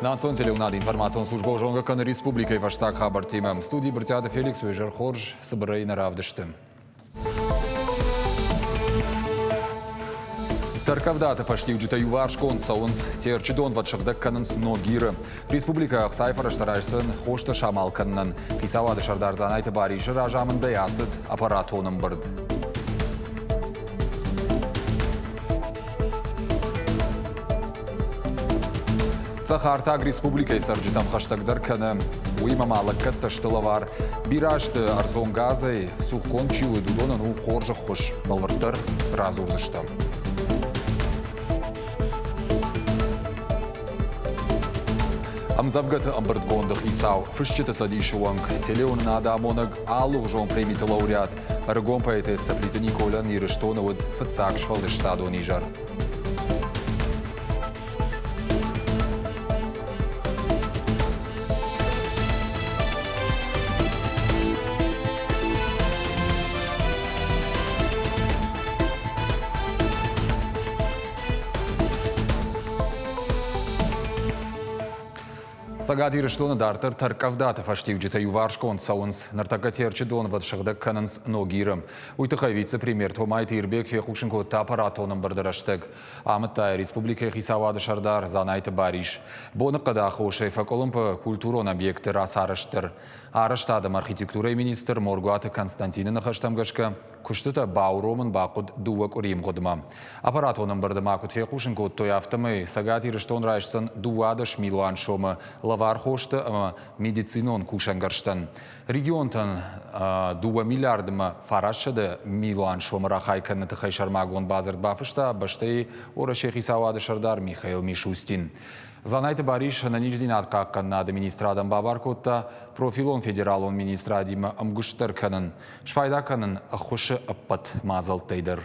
Национ телеуынады информацион службӕ зонгӕ кӕны республикӕйы фӕстаг хабӕрттимӕ. Студийы Брытъиаты Феликс уе зӕр хорз, цыбырӕй нӕ равдысты. Тӕрккъӕвдаты фӕстиуджытӕ иуварсгонд цӕуынц. Терчы донвӕд сыгъдӕг кӕнынц Ногиры. Республикӕ ӕхцайы фӕрӕзтӕ райсдзӕн хостӕ самал кӕнынӕн. Хицауады сӕрдар Дзанайты Барисы разамындӕй ацыд аппаратон ӕмбырд. Цӕхӕртаг республикӕйы цӕрджытӕм хӕстӕгдӕр кӕны. Уыимӕ ма лӕггӕдтӕ сты лӕвар. Бирӕ азты ӕрдзон газӕй цухгонд чи уыд, уыдонӕн у хорз ӕххуыс. Бӕлвырддӕр радзурдзыстӕм. Ӕмдзӕвгӕты ӕмбырдгонды хицау, фысджыты цӕдисы уӕнг, телеуынынады амонӕг, алыгъуызон премиты лауреат, ӕрыгон поэтессӕ Плиты Николӕн Ирыстоны уыд фыццаг сфӕлдыстадон изӕр. Цӕгат Ирыстоны дарддӕр тӕрккъӕвдаты фӕстиуджытӕ иуварсгонд цӕуынц. Ныртӕккӕ Терчы донвӕд сыгъдӕг кӕнынц Ногиры. Уый тыххӕй вице-премьер Томайты Ирбег фехъусын кодта аппаратон ӕмбырды рӕстӕг. Амыдта йӕ республикӕйы хицауады сӕрдар Дзанайты Барис. Боныхъӕды аххосӕй фӕкъуылымпы культурон объекты рацарӕзт дӕр. Арӕзтад ӕмӕ архитектурӕйы министр Моргуаты Константины ныхӕстӕм гӕсгӕ, куыстытӕ бауромын бахъуыд дыууӕ къуырийы мгъуыдмӕ. Аппаратон ӕмбырды ма куыд фехъусын кодтой, афтӕмӕй Цӕгат Ирыстон райсдзӕн 12 милуан сомы лӕвар хосты ӕмӕ медицинон кусӕнгӕрзтӕн. Регионтӕн 2 миллиардмӕ 900 милуан сомы рахай кӕныны тыххӕй сӕрмагонд бадзырд бафыста бӕстӕйы Уӕрӕсейы хицауады сӕрдар Михаил Мишустин. Дзанайты Барис ӕнӕниздзинад хъахъхъӕнынады министрадӕн бабар кодта профилон федералон министрадимӕ ӕмгуыстдӕр кӕнын, спайда кӕнын ӕххуысы ӕппӕт мадзӕлттӕй дӕр.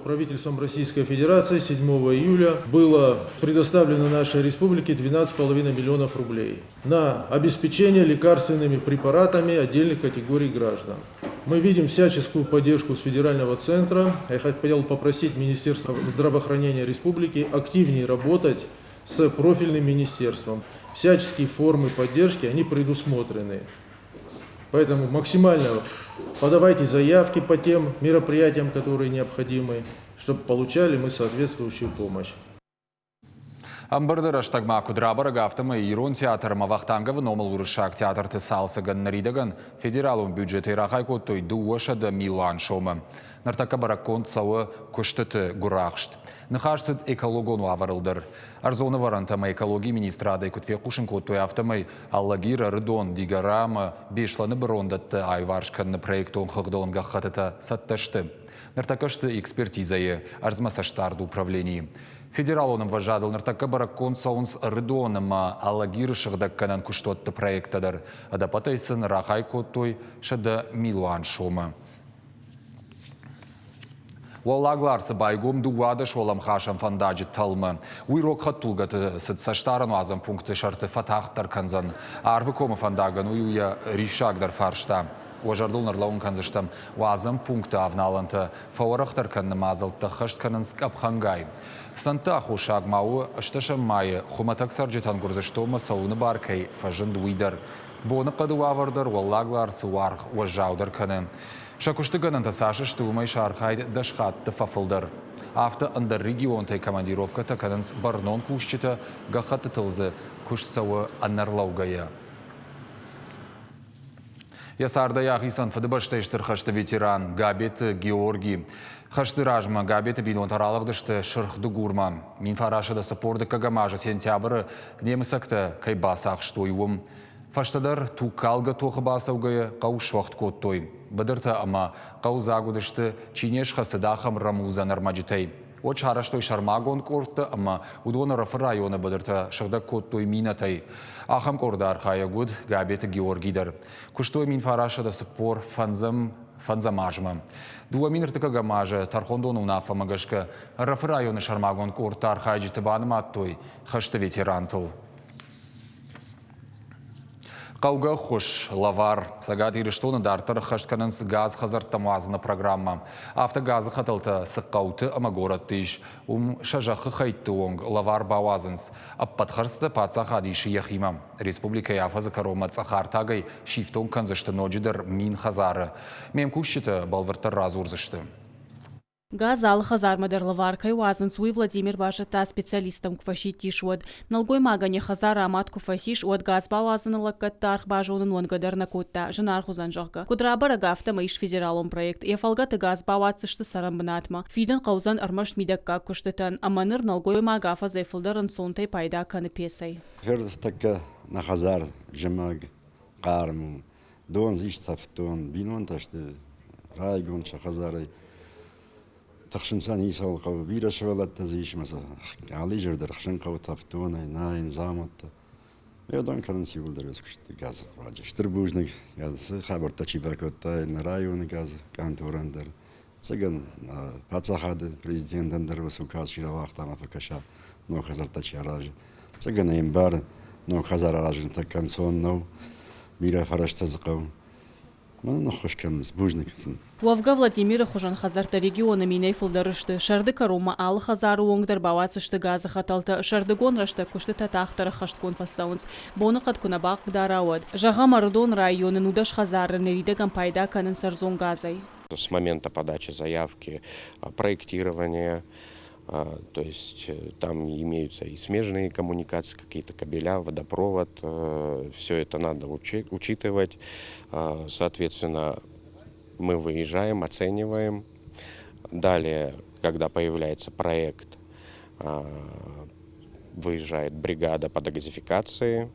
Правительством Российской Федерации 7 июля было предоставлено нашей республике 12,5 миллионов рублей на обеспечение лекарственными препаратами отдельных категорий граждан. Мы видим всяческую поддержку с федерального центра. Я хотел попросить Министерство здравоохранения республики активнее работать с профильным министерством. Всяческие формы поддержки, они предусмотрены. Поэтому максимально подавайте заявки по тем мероприятиям, которые необходимы, чтобы получали мы соответствующую помощь. Ӕмбырды рӕстӕгмӕ куыд рабӕрӕг, афтӕмӕй Ирон театр ӕмӕ Вахтанговы номыл уырыссаг театрты цалцӕгӕн ныридӕгӕн федералон бюджетӕй рахай кодтой 200 милуан сомы. Ныртӕккӕ бӕрӕггонд цӕуы куыстыты гуырахст. Ныхас цыд экологон уавӕрыл дӕр. Ӕрдзон ӕвӕрӕнтӕ ӕмӕ экологийы министрадӕй куыд фехъусын кодтой, афтӕмӕй Алагир, Ӕрыдон, Дигора ӕмӕ Беслӕны бырондӕтты аиуварс кӕныны проектон хыгъдон гӕххӕттытӕ цӕттӕ сты. Ныртӕккӕ сты экспертизӕйы ӕрдзмӕ цӕстдарды управленийы. Федералон ӕмвӕзадыл ныртӕккӕ бӕрӕггонд цӕуынц Ӕрыдон ӕмӕ Алагиры сыгъдӕггӕнӕн куыстуӕтты проекттӕ дӕр. Ӕдӕппӕтӕй сын рахай кодтой 100 милуан сомы. Уӕллаг Ларсы байгом 12 уӕлӕмхасӕн фӕндаджы тӕлмы. Уый рог хӕдтулгӕты цыд цӕстдарӕнуадзӕн пункты сӕрты фӕтагъддӕр кӕндзӕн. Арвыкомы фӕндагӕн уый у йӕ риссагдӕр фарста. Уӕ зӕрдыл нӕрлӕууын кӕндзыстӕм, уадзӕн пункты авналӕнтӕ фӕуӕрӕхдӕр кӕныны мадзӕлттӕ ӕххӕст кӕнынц къӕпхӕнгай. Цӕндты аххосаг ма у, ӕстӕсӕм майы хуымӕтӕг цӕрджытӕн Гуырдзыстонмӕ цӕуыны бар кӕй фӕзынд, уый дӕр. Боныхъӕды уавӕр дӕр Уӕллаг Ларсы уаргъ уӕззаудӕр кӕны. Сӕ куысты гӕнӕнтӕ цас сты, уымӕй сӕ архайд дӕс хатты фӕфылдӕр. Афтӕ ӕндӕр регионтӕй командировкӕтӕ кӕнынц бӕрнон кусджытӕ, гӕххӕттытыл дзы куыст цӕуы ӕнӕрлӕугӕйӕ. Йӕ цардӕй ахицӕн Фыдыбӕстӕйы Стыр хӕсты ветеран Габеты Георги. Хӕсты размӕ Габеты бинонтӕ ралыгъдысты Сырх Дыгурмӕ. 1942 азы сентябры немыцӕгтӕ кӕй бацахстой, уым. Фӕстӕдӕр тугкалгӕ тохы бацӕугӕйӕ хъӕу суӕгъд кодтой. Быдыртӕ ӕмӕ хъӕу дзаг уыдысты, чи не схӕцыд, ахӕм рӕмудзӕн ӕрмӕджытӕй. Уӕд сарӕзтой сӕрмагонд къордтӕ ӕмӕ уыдон Ӕрӕфы районы быдыртӕ сыгъдӕг кодтой минӕтӕй. Ахӕм къорды архайӕг уыд Габеты Георгий дӕр. Куыстой 1945 фӕндзӕм азмӕ. 2004 азы тӕрхондоны уынаффӕмӕ гӕсгӕ Ӕрӕфы районы сӕрмагонд къордты архайджыты банымадтой хӕсты ветерантыл. Хъӕугӕ ӕххуыс лӕвар. Цӕгат Ирыстоны дарддӕр ӕххӕст кӕнынц газ хӕдзӕрттӕм уадзыны программӕ. Афтӕ газы хӕтӕлтӕ цы хъӕуты ӕмӕ горӕтты ис, уым сӕ зӕххы хӕйтты онг лӕвар бауадзынц. Ӕппӕт хӕрдзтӕ паддзахад исы йӕхимӕ. Республикӕйы афӕдзы кӕронмӕ цъӕх артагӕй сифтонг кӕндзысты ноджыдӕр 1000 хӕдзары. Ме мкусджытӕ бӕлвырддӕр радзурдзысты. Газ алы хӕдзармӕ дӕр лӕвар кӕй уадзынц, уый Владимир базыдта специалисттӕм куы фӕсидтис, уӕд. Нӕлгоймагӕн йӕ хӕдзар амад куы фӕцис, уӕд газ бауадзыны лӕггӕдты аргъ базонын уӕнгӕ дӕр нӕ кодта, зынаргъ уыдзӕн, зӕгъгӕ. Куыд рабӕрӕг, афтӕмӕй ис федералон проект. Йӕ фӕлгӕты газ бауадздзысты цӕрӕн бынатмӕ. Фидын хъӕудзӕн ӕрмӕст мидӕггаг куыстытӕн. Ӕмӕ ныр нӕлгоймаг афӕдзӕй фылдӕр ӕнцонтӕй пайда кӕны пецӕй. Ныртӕккӕ нӕ хӕдзар зымӕг хъарм у. Дон дзы ис тӕвддон, бинонтӕ сты райгонд сӕ хӕдзарӕй. Тыхсын сӕ ницӕуыл хъӕуы, бирӕ сывӕллӕттӕ дзы ис ӕмӕ сӕ алы изӕр дӕр хсын хъӕуы тӕвддонӕй, найын, дзаумӕттӕ. Уыдон кӕнынц иууылдӕр уыцы куыстыты газы руаджы. Стыр бузныг, цы хабӕрттӕ чи бакодта нӕ районы газы къанторӕн дӕр. Ӕцӕгӕн паддзахады президентӕн дӕр уыцы указ чи рауагъта ӕмӕ фӕкӕса, ног хӕдзӕрттӕ чи аразы. Ӕцӕгӕн ӕй ӕмбары, ног хӕдзар аразын тӕккӕ ӕнцон нӕу, бирӕ фӕрӕзтӕ дзы хъӕуы. Мӕнӕн ӕххуыс кӕнынц, бузныг сын. Уӕвгӕ Владимиры хуызӕн хӕдзӕрттӕ регионы минӕй фылдӕр сты. Сӕрды кӕронмӕ алы хӕдзары онг дӕр бауадздзысты газы хӕтӕлтӕ. Сӕрдыгон рӕстӕг куыстытӕ тагъддӕр ӕххӕстгонд фӕцӕуынц. Боныхъӕд куы нӕ бахъыгдара, уӕд. Зӕгъӕм, Ӕрыдон районы 19 хӕдзары ныридӕгӕн пайда кӕнынц ӕрдзон газӕй. С момента подачи заявки, проектирования, то есть там имеются и смежные коммуникации, какие-то кабеля, водопровод, все это надо учитывать. Соответственно, мы выезжаем, оцениваем. Далее, когда появляется проект, выезжает бригада по догазификации,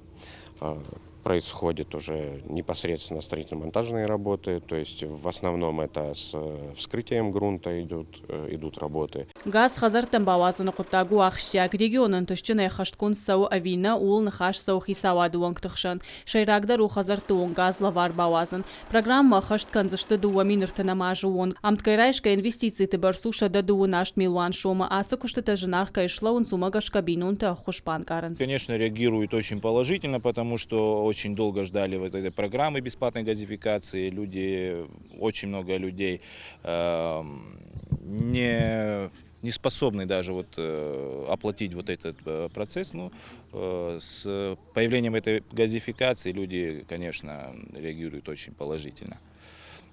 происходит уже непосредственно строительно-монтажные работы, то есть в основном это с вскрытием грунта идут работы. Газ хӕдзӕрттӕм бауадзыны хъуыддаг у ахсджиаг. Регионы ӕнтыстджынӕй ӕххӕстгонд цӕуы ӕви нӕ, ууыл ныхас цӕуы хицауады уӕнгты хсӕн. Сӕйрагдӕр у хӕдзӕртты онг газ лӕвар бауадзын. Программӕ ӕххӕст кӕндзысты 2030 азы онг. Ӕмткӕй райсгӕ инвестициты бӕрц у 128 милуан сомы. Ацы куыстытӕ зынаргъ кӕй слӕууынц, уымӕ гӕсгӕ бинонтӕ ӕххуыс банкъарынц. Конечно, реагируют очень положительно, потому что очень долго ждали вот этой программы бесплатной газификации. Люди, очень много людей не способны даже вот оплатить вот этот процесс. Ну, с появлением этой газификации люди, конечно, реагируют очень положительно.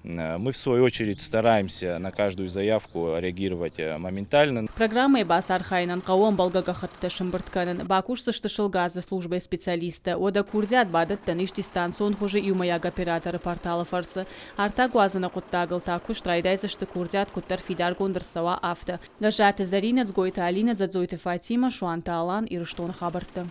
Мы, в свою очередь, стараемся на каждую заявку реагировать моментально. Программӕйы бацархайынӕн хъӕуы ӕмбӕлгӕ гӕххӕттытӕ сӕмбырд кӕнын. Бакусдзысты сыл газы службӕйы специалисттӕ. Уӕдӕ курдиат бадӕттӕн ис дистанцион хуызы иумӕйаг операторы порталы фӕрцы. Артаг уадзыны хъуыддагыл та куыст райдайдзысты курдиат куыддӕр фидаргонд ӕрцӕуа, афтӕ. Гӕззаты Зӕринӕ, Дзгойты Алинӕ, Дзӕдзойты Фатимӕ, Суанты Алан, Ирыстоны хабӕрттӕ.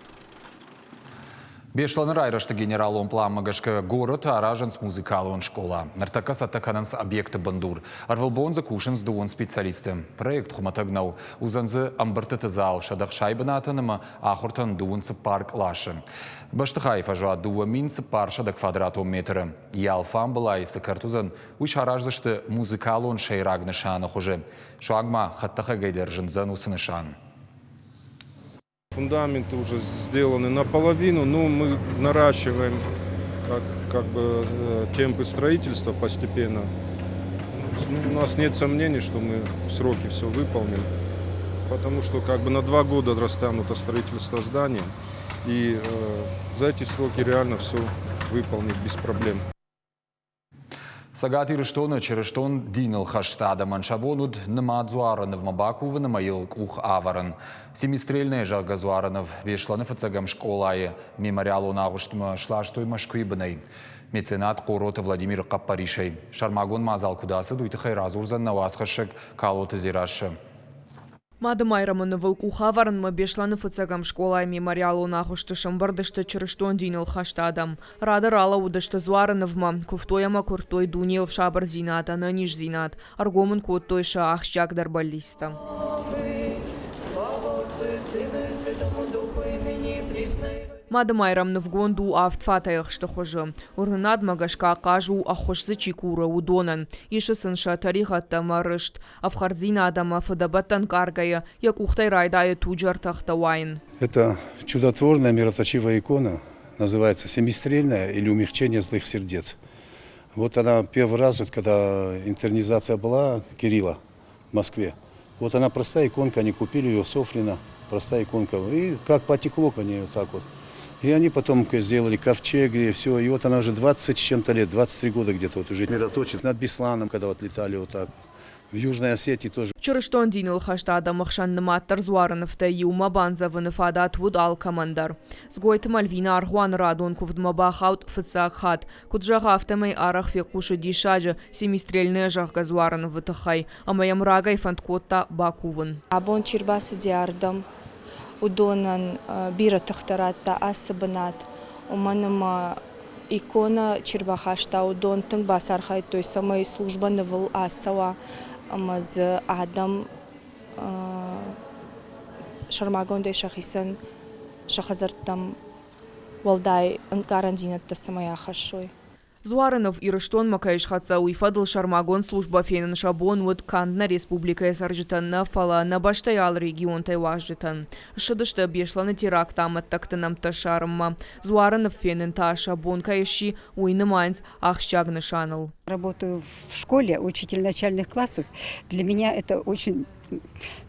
Беслӕны райрӕзты генералон пъланмӕ гӕсгӕ горӕты аразынц музыкалон скъола. Ныртӕккӕ цӕттӕ кӕнынц объекты бындур. Ӕрвылбон дзы кусынц дыууын специалисты. Проект хуымӕтӕг нӕу. Уыдзӕн дзы ӕмбырдтыты зал 160 бынатӕн ӕмӕ ахуыртӕн 34 къласы. Бӕстыхайы фӕзуат 2400 квадратон метры. Йӕ алфамбылай цы кӕрт уыдзӕн, уый сараздзысты музыкалон сӕйраг нысаны хуызы. Суанг ма хӕдтӕхӕгӕй дӕр зындзӕн уыцы нысан. Фундаменты уже сделаны наполовину, но мы наращиваем как бы темпы строительства постепенно. Ну, у нас нет сомнений, что мы в сроки все выполним, потому что как бы на 2 года растянуто строительство здания, и за эти сроки реально все выполнить без проблем. Цӕгат Ирыстоны чырыстон диныл хӕст адӕмӕн сӕ бон уыд нымад дзуары нывмӕ бакувын ӕмӕ йыл къух ӕвӕрын. Семистрельная, зӕгъгӕ, дзуары ныв Беслӕны фыццӕгӕм скъолайы мемориалон агъуыстмӕ сластой Мӕскуыйы бынӕй. Меценат Хъороты Владимиры хъӕппӕрисӕй. Сӕрмагонд мадзал куыд ацыд, уый тыххӕй радзурдзӕн нӕ уацхӕссӕг Калоты Дзерассӕ. Мады Майрӕмы нывыл къухӕвӕрынмӕ Беслӕны фыццӕгӕм скъолайы мемориалон агъуысты сӕмбырд сты чырыстон диныл хӕст адӕм. Рады ралӕууыдысты дзуары нывмӕ, куывтой ӕмӕ куырдтой дунейыл сабырдзинад, ӕнӕниздзинад, ӕргом ын кодтой сӕ ахсджиагдӕр бӕллицтӕ. Мады Майрӕм нывгонд у авд фатӕй ӕхсты хуызы. Уырнынадмӕ гӕсгӕ ахъаз у, ӕххуыс дзы чи куры, уыдонӕн. Исы сын сӕ тӕригъӕдтӕ ӕмӕ рыст. Ӕфхӕрддзинад ӕмӕ фыдӕбӕттӕ ӕнкъаргӕйӕ, йӕ къухтӕй райдайы туджы ӕртӕхтӕ уайын. Это чудотворная мироточивая икона. Называется «Семистрельная» или «Умягчение злых сердец». Вот она первый раз, вот, когда интернизация была Кирилла в Москве, вот она простая иконка, они купили ее в Софрино, простая иконка. И как потекло по ней вот так вот. И они потом сделали ковчег и все. И вот она уже 20 с чем-то лет, 23 года где-то вот уже мироточит над Бесланом, когда вот летали вот так. В Южной Осетии тоже. Чырыстон диныл хӕст адӕмы хсӕн нымаддӕр дзуары нывтӕй иумӕ бандзӕвыны фадат уыд алкӕмӕн дӕр. Дзгойты Мальвинӕ аргъуаны радон куывдмӕ бахауд фыццаг хатт. Куыд зӕгъы, афтӕмӕй арӕх фехъусы диссаджы Семистрельная, зӕгъгӕ, дзуары нывы тыххӕй, ӕмӕ йӕм рагӕй фӕнд кодта бакувын. Абон чи рбацыди ардӕм, уыдонӕн бирӕ тыхтӕ радта ацы бынат, уымӕн ӕмӕ иконӕ чи рбахаста, уыдон тынг бацархайдтой, цӕмӕй службӕ нывыл ацӕуа ӕмӕ дзы адӕм сӕрмагондӕй сӕхицӕн сӕ хӕдзӕрттӕм уӕлдай ӕнкъарӕндзинӕдтӕ цӕмӕй ахӕссой. Дзуары ныв Ирыстонмӕ кӕй схӕццӕ, уый фӕдыл сӕрмагонд службӕ фенын сӕ бон уыд канд нӕ республикӕйы цӕрджытӕн нӕ, фӕлӕ нӕ бӕстӕйы алы регионтӕй уазджытӕн. Ссыдысты Беслӕны теракты амӕттӕгты нӕмттӕ ссарынмӕ. Дзуары ныв фенын та сӕ бон кӕй сси, уый нымайынц ахсджиаг нысаныл. Работаю в школе, учитель начальных классов. Для меня это очень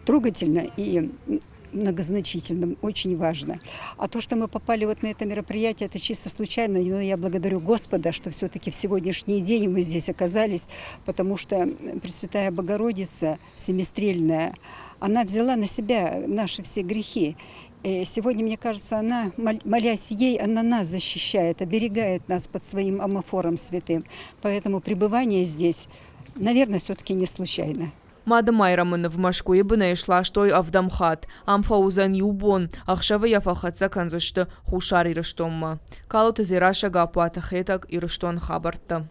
трогательно и многозначительным, очень важно. А то, что мы попали вот на это мероприятие, это чисто случайно, но я благодарю Господа, что все-таки в сегодняшний день мы здесь оказались, потому что Пресвятая Богородица Семистрельная, она взяла на себя наши все грехи. И сегодня, мне кажется, она, молясь ей, она нас защищает, оберегает нас под своим омофором святым. Поэтому пребывание здесь, наверное, все-таки не случайно. Мады Майрӕмы ныв Мӕскуыйы бынӕй сластой ӕвдӕм хатт. Ам фӕуыдзӕн иу бон, ӕхсӕвы йӕ фӕхӕццӕ кӕндзысты Хуссар Ирыстонмӕ. Калоты Дзерассӕ, Гаппуаты Хетӕг, Ирыстоны хабӕрттӕ.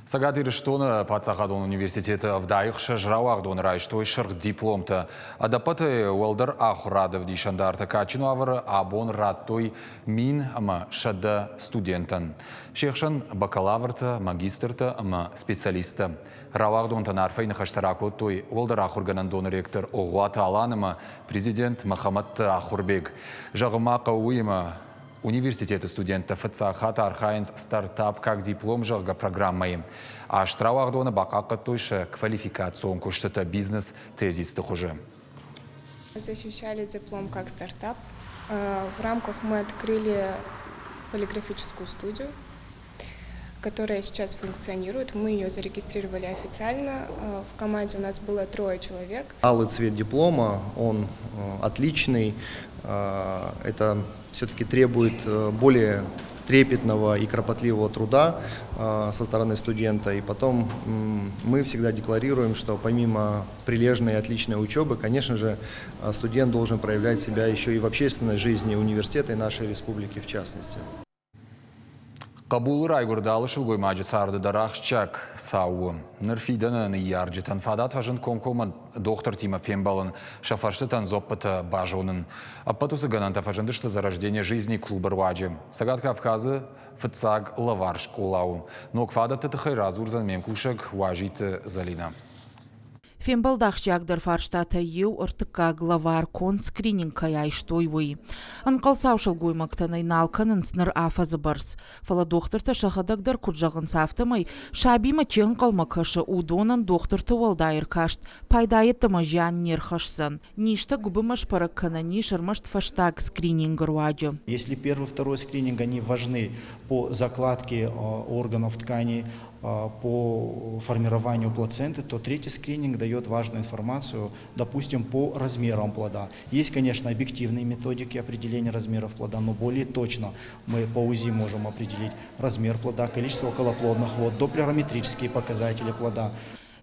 Цӕгат Ирыстоны паддзахадон университеты 76 рауагъдоны райстой сырх дипломтӕ. Ӕдӕппӕтӕй уӕлдӕр ахуырады ӕвдисӕндартӕ кадджын уавӕры абон радтой 1100 студентӕн. Се хсӕн бакалавртӕ, магистртӕ ӕмӕ специалисттӕ. Рауагъдонтӕн арфӕйы ныхӕстӕ ракодтой уӕлдӕр ахуыргӕнӕндоны ректор Огъуаты Алан ӕмӕ президент Мӕхӕмӕтты Ахуырбег. Зӕгъын ма хъӕуы уыимӕ, университеты студенттӕ фыццаг хатт архайынц стартап как диплом, зӕгъгӕ, программӕйы. Аст рауагъдоны бахъахъхъӕдтой сӕ квалификацион куыстытӕ бизнес-тезисты хуызы. Защищали диплом как стартап. В рамках мы открыли полиграфическую студию, которая сейчас функционирует. Мы ее зарегистрировали официально. В команде у нас было трое человек. Алый цвет диплома, он отличный. Это все-таки требует более трепетного и кропотливого труда со стороны студента. И потом мы всегда декларируем, что помимо прилежной и отличной учебы, конечно же, студент должен проявлять себя еще и в общественной жизни университета и нашей республики в частности. Хъӕбулы райгуырд алы сылгоймаджы царды дӕр ахсджиаг цау у. Ныр фидӕны ныййарджытӕн фадат фӕзынд комкоммӕ дохтыртимӕ фембӕлын, сӕ фӕрстытӕн дзуӕппытӕ базонын. Ӕппӕт уыцы гӕнӕнтӕ фӕзындысты «За рождение жизни» клубы руаджы. Цӕгат Кавказы фыццаг лӕвар скъола у. Ног фадӕтты тыххӕй радзурдзӕн ме мкусӕг Уазиты Зӕлинӕ. Фембӕлд ахсджиагдӕр фарстатӕй иу ӕртыккаг лӕвар конд скрининг кӕй айстой, уый. Ӕнхъӕлцау сылгоймӕгтӕн ӕй нал кӕнынц ныр афӕдзы бӕрц. Фӕлӕ дохтыртӕ сӕхӕдӕг дӕр куыд зӕгъынц, афтӕмӕй сабимӕ чи ӕнхъӕлмӕ кӕсы, уыдонӕн дохтырты уӕлдай ӕркаст пайда йеддӕмӕ зиан не рхӕсдзӕн. Низтӕ гуыбынмӕ сбӕрӕг кӕнӕн ис ӕрмӕст фӕстаг скринингы руаджы. Если первый, второй скрининг они важны по закладке органов тканей, по формированию плаценты, то третий скрининг дает важную информацию, допустим, по размерам плода. Есть, конечно, объективные методики определения размеров плода, но более точно мы по УЗИ можем определить размер плода, количество околоплодных вод, доплерометрические показатели плода.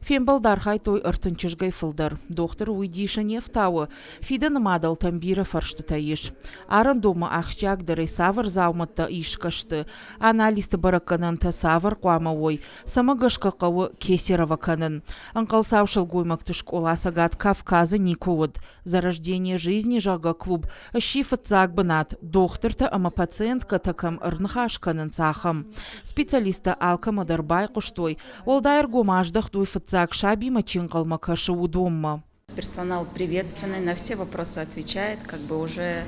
Фембӕлд архайдтой 30 чызгӕй фылдӕр. Дохтыр уый дисы не фтауы. Фидӕны мадӕлтӕм бирӕ фӕрстытӕ ис. Арӕндонмӕ ахсджиагдӕрӕй цавӕр дзаумӕттӕ исгӕ сты, анализты бӕрӕггӕнӕнтӕ цавӕр хъуамӕ уой, цӕмӕ гӕсгӕ хъӕуы кесарево кӕнын. Ӕнхъӕлцау сылгоймӕгты скъола Цӕгат Кавказы никуы уыд. «Зарождение жизни», зӕгъгӕ, клуб сси фыццаг бынат, дохтыртӕ ӕмӕ пациенткӕтӕ кӕм ӕрныхас кӕнынц, ахӕм. Специалисттӕ алкӕмӕ дӕр байхъуыстой, уӕлдай ӕргом аздӕхтой фыццаг сабимӕ чи ӕнхъӕлмӕ кӕсы, уыдонмӕ. Персонал приветственный, на все вопросы отвечает, как бы уже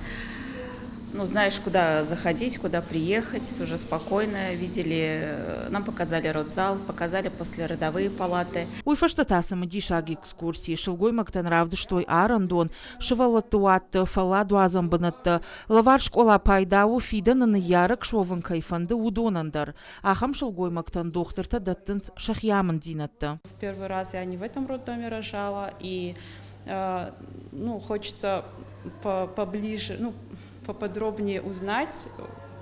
Ну, знаешь, куда заходить, куда приехать, уже спокойно видели. Нам показали родзал, показали послеродовые палаты. Уый фӕстӕ та цымыдисаг экскурси сылгоймӕгтӕн равдыстой арӕндон, сывӕллӕтты уатты, фӕлладуадзӕн бынӕттӕ. Лӕвар скъола пайда у фидӕны ныййарӕг суӕвын кӕй фӕнды, уыдонӕн дӕр. Ахӕм сылгоймӕгтӕн дохтыртӕ дӕттынц сӕхи амынддзинӕдтӕ. В первый раз я не в этом роддоме рожала, и ну, хочется поближе, ну, поподробнее узнать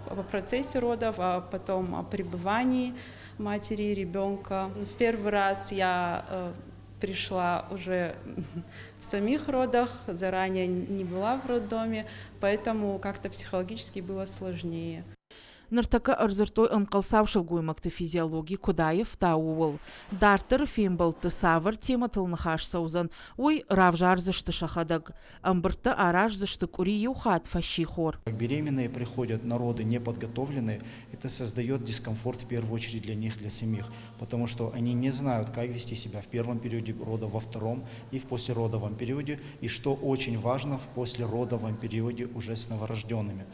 о процессе родов, а потом о пребывании матери и ребенка. В первый раз я пришла уже в самих родах, заранее не была в роддоме, поэтому как-то психологически было сложнее. Ныртӕккӕ ӕрдзырдтой ӕнхъӕлцау сылгоймӕгты физиологи куыд аивта, ууыл. Дарддӕры фембӕлдты цавӕр темӕтыл ныхас цӕудзӕн, уый равзардзысты сӕхӕдӕг. Ӕмбырдтӕ араздзысты къуыри иу хатт фӕссихор. Беременные приходят на роды неподготовленные, это создает дискомфорт в первую очередь для них, для самих, потому что они не знают, как вести себя в первом периоде рода, во втором и в послеродовом периоде, и что очень важно, в послеродовом периоде уже с новорожденными.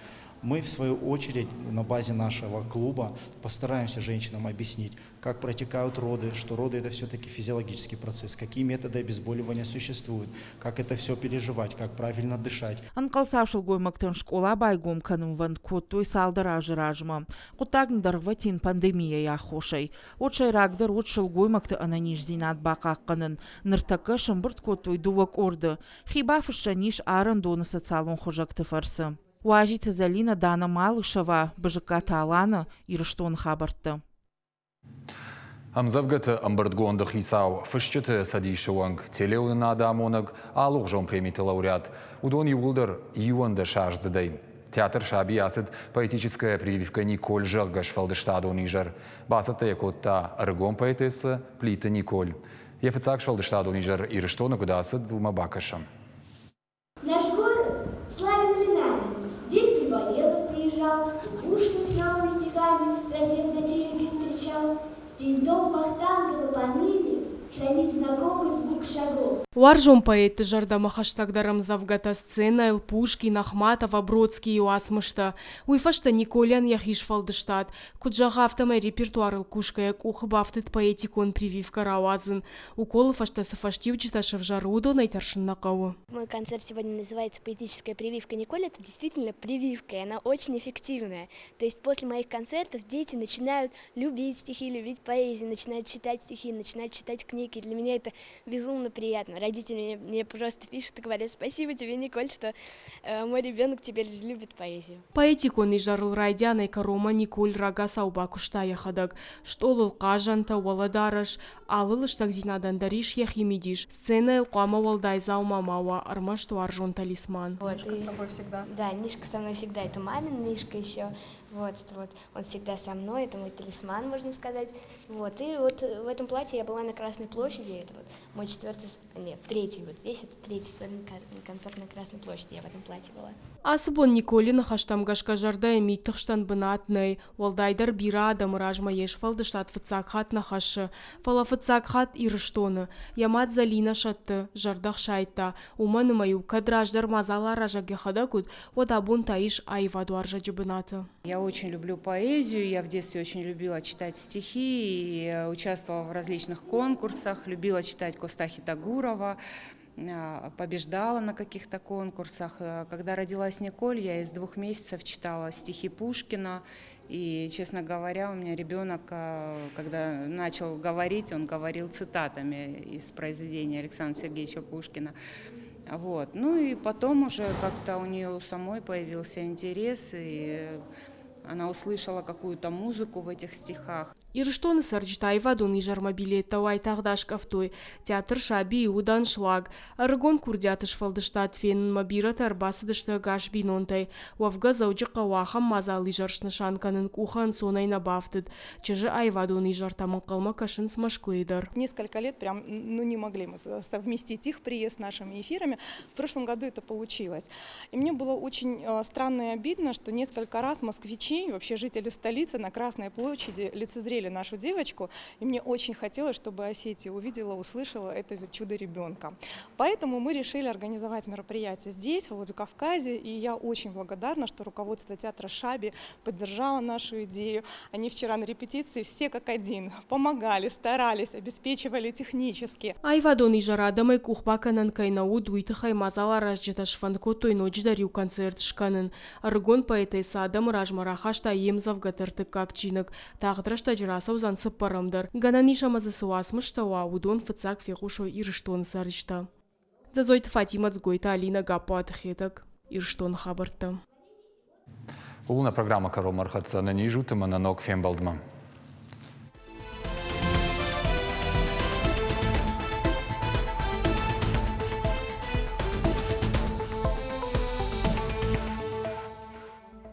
Мы, в свою очередь, на базе нашего клуба постараемся женщинам объяснить, как протекают роды, что роды – это все-таки физиологический процесс, какие методы обезболивания существуют, как это все переживать, как правильно дышать. Ӕнхъӕлцау сылгоймӕгтӕн скъола байгом кӕнынвӕнд кодтой цалдӕр азы размӕ. Хъуыддаг дӕргъвӕтин пандемийӕйы аххосӕй. Уӕд сӕйрагдӕр уыд сылгоймӕгты ӕнӕниздзинад бахъахъхъӕнын. Ныртӕккӕ сӕмбырд кодтой дыууӕ къорды. Хи бафыссӕн ис арӕндоны социалон хуызӕгты фӕрцы. Уазиты Зӕлинӕ, Дана Малышева, Бызыккаты Алана, Ирыстоны хабӕрттӕ. Ӕмдзӕвгӕты ӕмбырдгонды хицау, фысджыты цӕдисы уӕнг, телеуынынады амонӕг, алыгъуызон премиты лауреат. Уыдон иууылдӕр иуӕндӕсаздзыдӕй. Театр «Саби» ацыд «Поэтическая прививка Николь» зӕгъгӕ сфӕлдыстадон изӕр. Бацӕттӕ йӕ кодта ӕрыгон поэтесса Плиты Николь. Йӕ фыццаг сфӕлдыстадон изӕр Ирыстоны куыд ацыд, уымӕ бакӕсӕм. Наш город славен именами. Здесь Грибоедов приезжал, и Пушкин с новыми стихами рассвет на тереке встречал. Здесь дом Вахтангова поныне хранит знакомый звук шагов. Уарзон поэтты зӕрдӕмӕ хӕстӕгдӕр ӕмдзӕвгӕтӕ сценӕйыл Пушкин, Ахматова, Бродскийы уацмыстӕ. Уый фӕстӕ Николӕн йӕхи сфӕлдыстад. Куыд зӕгъы, афтӕмӕй репертуарыл кусгӕйӕ къухы бафтыд поэтикон прививкӕ рауадзын. Уколы фӕстӕ цы фӕстиуджытӕ сӕвзӕры, уыдонӕй тӕрсын нӕ хъӕуы. Мой концерт сегодня называется «Поэтическая прививка Николь». Это действительно прививка, и она очень эффективная. То есть после моих концертов дети начинают любить стихи, любить поэзию, начинают читать стихи, начинают читать книги. Для меня это безумно приятно. Родители мне просто пишут и говорят: спасибо тебе, Николь, что мой ребенок теперь любит поэзию. Поэтикон изӕрыл райдианӕй кӕронмӕ Николь рагацау бакуыста йӕхӕдӕг. Стъолыл хъазӕнтӕ, уӕлӕдарӕс, алы лыстӕгдзинадӕн дӕр ис йӕхи мидис. Сценӕйыл хъуамӕ уӕлдай дзаума ма уа, ӕрмӕст уарзон талисман. Вот, Мишка с тобой всегда. Да, Мишка со мной всегда. Это мамин Мишка еще. Вот, это вот, он всегда со мной, это мой талисман, можно сказать. Вот, и вот в этом платье я была на Красной площади, это вот мой четвертый, нет, третий, вот здесь это третий сольный концерт на Красной площади, я в этом платье была. Ацы бон Николи ныхӕстӕм гӕсгӕ зӕрдӕйы мидтыхстӕн бынат нӕй, уӕлдайдӕр бирӕ адӕмы размӕ йе сфӕлдыстад фыццаг хатт нӕ хӕссы, фӕлӕ фыццаг хатт Ирыстоны. Йӕ мад Зӕлинӕ сӕтты, зӕрдӕ хсайдта, уымӕн ӕмӕ-иу кӕд раздӕр мадзаларазӕг йӕхӕдӕг уыд, уӕд абон та ис аивадуарзӕджы бынаты. Я очень люблю поэзию, я в детстве очень любила читать стихи и участвовала в различных конкурсах, любила читать Коста Хетагурова, побеждала на каких-то конкурсах. Когда родилась Николь, я из 2 месяцев читала стихи Пушкина. И, честно говоря, у меня ребенок, когда начал говорить, он говорил цитатами из произведения Александра Сергеевича Пушкина. Вот. Ну и потом уже как-то у нее у самой появился интерес, и она услышала какую-то музыку в этих стихах. Ирыстоны цӕрджытӕ аивадон изӕрмӕ билеттӕ уайтагъд аскъӕфтой. Театр «Саби» уыд аншлаг. Ӕрыгон курдиаты сфӕлдыстад фенынмӕ бирӕтӕ ӕрбацыдысты ӕгас бинонтӕй. Уӕвгӕ Дзӕуджыхъӕуы ахӕм мадзал изӕр снысан кӕнын къухы ӕнцонӕй нӕ бафтыд. Чызджы аивадон изӕртӕм ӕнхъӕлмӕ кӕсынц Мӕскуыйы дӕр. Несколько лет прям, ну, не могли мы совместить их приезд с нашими эфирами. В прошлом году это получилось. И мне было очень странно и обидно, что несколько раз москвичи, вообще жители столицы на Красной площади лицезрели смотрели нашу девочку, и мне очень хотелось, чтобы Осетия увидела, услышала это чудо ребенка. Поэтому мы решили организовать мероприятие здесь, в Владикавказе, и я очень благодарна, что руководство театра Шаби поддержало нашу идею. Они вчера на репетиции все как один помогали, старались, обеспечивали технически. Аивадон изӕр адӕмӕй къух бакӕнӕн кӕй нӕ уыд, уый тыххӕй мадзаларазджытӕ сфӕнд кодтой ноджыдӕр иу концерт скӕнын. Ӕрыгон поэтессӕ адӕмы размӕ рахаста йе мдзӕвгӕты ӕртыккаг чиныг. Тагъд рӕстӕджы рацӕудзӕн цыппӕрӕм дӕр. Гӕнӕн ис ӕмӕ дзы цы уацмыстӕ уа, уыдон фыццаг фехъусой Ирыстоны цӕрджытӕ. Дзӕдзойты Фатимӕ, Дзгойты Алинӕ, Гаппуаты Хетӕг, Ирыстоны хабӕрттӕ. Ууыл нӕ программӕ кӕронмӕ ӕрхӕццӕ. Нӕ низ ут ӕмӕ нӕ ног фембӕлдмӕ.